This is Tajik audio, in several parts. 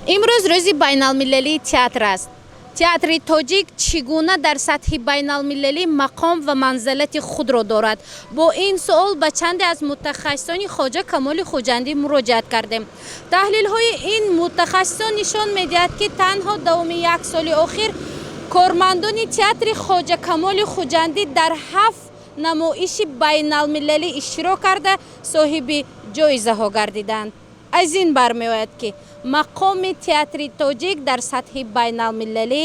Имрӯз рӯзи байналмилалии театр аст. Театри тоҷик чӣ гуна дар сатҳи байналмилалӣ мақом ва манзалати худро дорад? Бо ин суол ба чанде аз мутахассисони Хоҷа Камоли Хуҷандӣ муроҷиат кардем. Таҳлилҳои ин мутахассисон нишон медиҳад, ки танҳо давоми як соли охир кормандони театри Хоҷа Камоли Хуҷандӣ дар 7 намоиши байналмилалӣ иштирок карда, соҳиби ҷоизаҳо гардиданд. Аз ин бармеояд, ки мақоми театри тоҷик дар сатҳи байналмилалӣ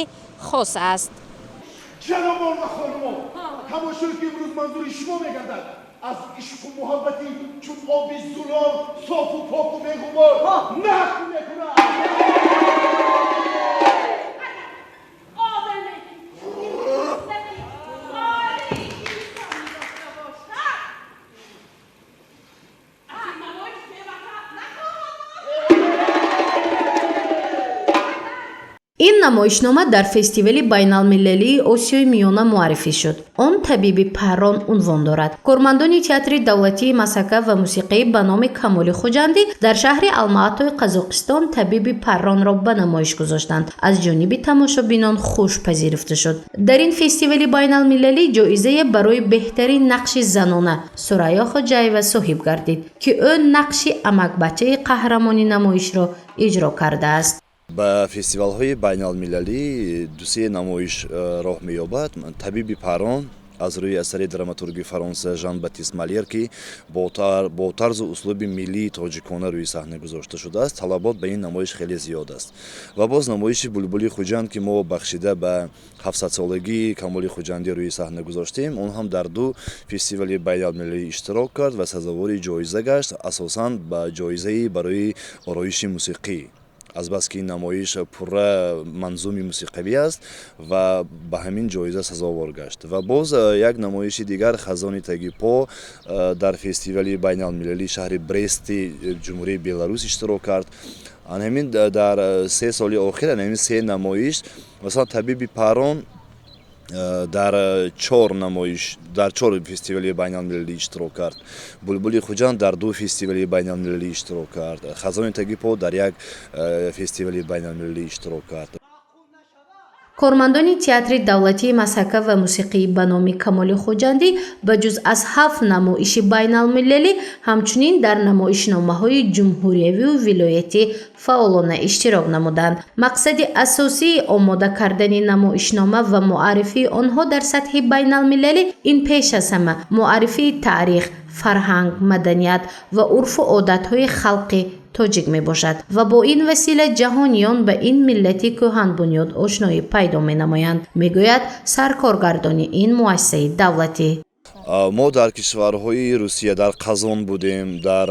хос аст. Ҷанобон ва хонумон, тамошое ки имрӯз манзури шумо мегардад, аз ишқу муҳаббати чун оби зулол софу поку беғубор нақл мекунад. Ин намоишнома дар фестивали байналмилалии Осиёи Миёна муаррифӣ шуд. Он «Табиби паррон» унвон дорад. Кормандони театри давлатии масҳака ва мусиқӣ ба номи Камоли Хуҷандӣ дар шаҳри Алмаатои Қазоқистон «Табиби парронро» ба намоиш гузоштанд. Аз ҷониби тамошобинон хуш пазируфта шуд. Дар ин фестивали байналмилалӣ ҷоизае барои беҳтарин нақши занона Сурайё Хоҷаева соҳиб гардид, ки ӯ нақши амакбачаи қаҳрамони намоишро иҷро кардааст. Ба фестивалҳои байналмилалӣ дусе намоиш роҳ меёбад. «Табиби паррон» аз рӯи асари драматурги Фаронса Жан Батист Малер, ки бо тарзу услуби миллии тоҷикона рӯи саҳна гузошта шудааст, талабот ба ин намоиш хеле зиёд аст. Ва боз намоиши «Булбули Хуҷанд», ки мо бахшида ба 700-солагии Камоли Хуҷандӣ рӯи саҳна гузоштем, он ҳам дар ду фестивали байналмилалӣ иштирок кард ва сазовори ҷоиза гашт, асосан ба ҷоизаи барои ороиши мусиқӣ, азбаски ин намоиш пурра манзуми мусиқавӣ аст ва ба ҳамин ҷоиза сазовор гашт. Ва боз як намоиши дигар, «Хазони таги по», дар фестивали байналмилалии шаҳри Брести Ҷумҳурии Беларус иштирок кард. Ҳамин дар 3 соли охир ҳамин се намоиш, масалан, «Табиби паррон» дар чор намоиш, дар чор фестивали байналмилалӣ иштирок кард, «Булбули Хуҷанд» дар ду фестивали байналмилалӣ иштирок кард, «Хазони таги по» дар як фестивали байналмилалӣ иштирок кард. Кормандони театри давлатии масҳака ва мусиқӣ ба номи Камоли Хуҷандӣ ба ҷуз аз 7 намоиши байналмилалӣ, ҳамчунин дар намоишномаҳои ҷумҳуриявию вилоятӣ фаъолона иштирок намуданд. Мақсади асосии омода кардани намоишнома ва муаррифии онҳо дар сатҳи байналмилалӣ ин пеш аз ҳама муаррифии таърих, фарҳанг, маданият ва урфу одатҳои халқи тоҷик мебошад ва бо ин васила ҷаҳониён ба ин миллати кӯҳанбунёд ошноӣ пайдо менамоянд, мегӯяд саркоргардони ин муассисаи давлатӣ. Мо дар кишварҳои Русия, дар Қазон будем, дар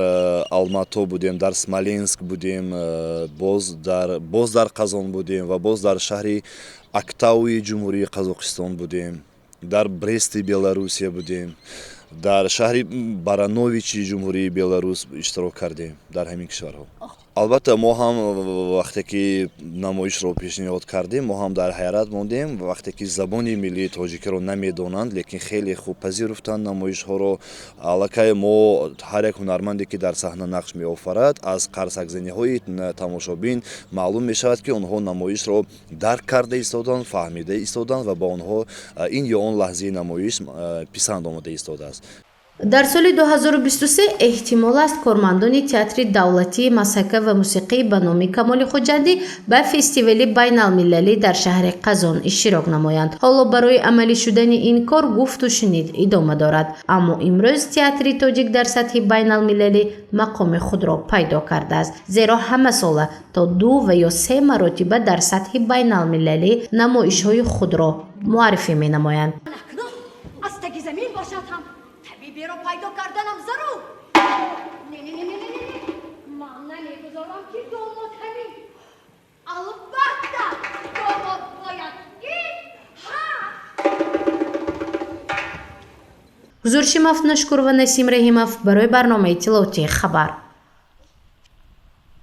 Алмато будем, дар Смоленск будем, боз дар Қазон будем ва боз дар шаҳри Актауи Ҷумҳурии Қазоқистон будем, дар Брести Беларусия будем, дар шаҳри Барановичи Ҷумҳурии Беларус иштирок кардем. Дар ҳамин кишварҳо, албатта, мо ҳам вақте ки намоишро пешниҳод кардем, мо ҳам дар ҳайрат мондем, вақте ки забони миллии тоҷикиро намедонанд, лекин хеле хуб пазируфтанд намоишҳоро. Аллакай мо ҳар як ҳунарманде, ки дар саҳна нақш меофарад, аз қарсакзаниҳои тамошобин маълум мешавад, ки онҳо намоишро дарк карда истоданд, фаҳмида истоданд ва ба онҳо ин ё он лаҳзаи намоиш писанд омада истодааст. Дар соли 2023 эҳтимол аст, кормандони театри давлатии масҳака ва мусиқӣ ба номи Камоли Хуҷандӣ ба фестивали байналмилалӣ дар шаҳри Қазон иштирок намоянд. Ҳоло барои амалӣ шудани ин кор гуфту шунид идома дорад, аммо имрӯз театри тоҷик дар сатҳи байналмилалӣ мақоми худро пайдо кардааст, зеро ҳамасола то ду ва ё се маротиба дар сатҳи байналмилалӣ намоишҳои худро муаррифӣ менамоянд. Аз таги замин бошад ҳам, табиберо пайдо карданам зарур. Не, не, не, не, не, не, ман намегузорам, ки домод ҳамин. Албатта, домод бояд ин ҳа. Ҳузуршимов Нашкур ва Насим Раҳимов барои барномаи иттилоотии «Хабар».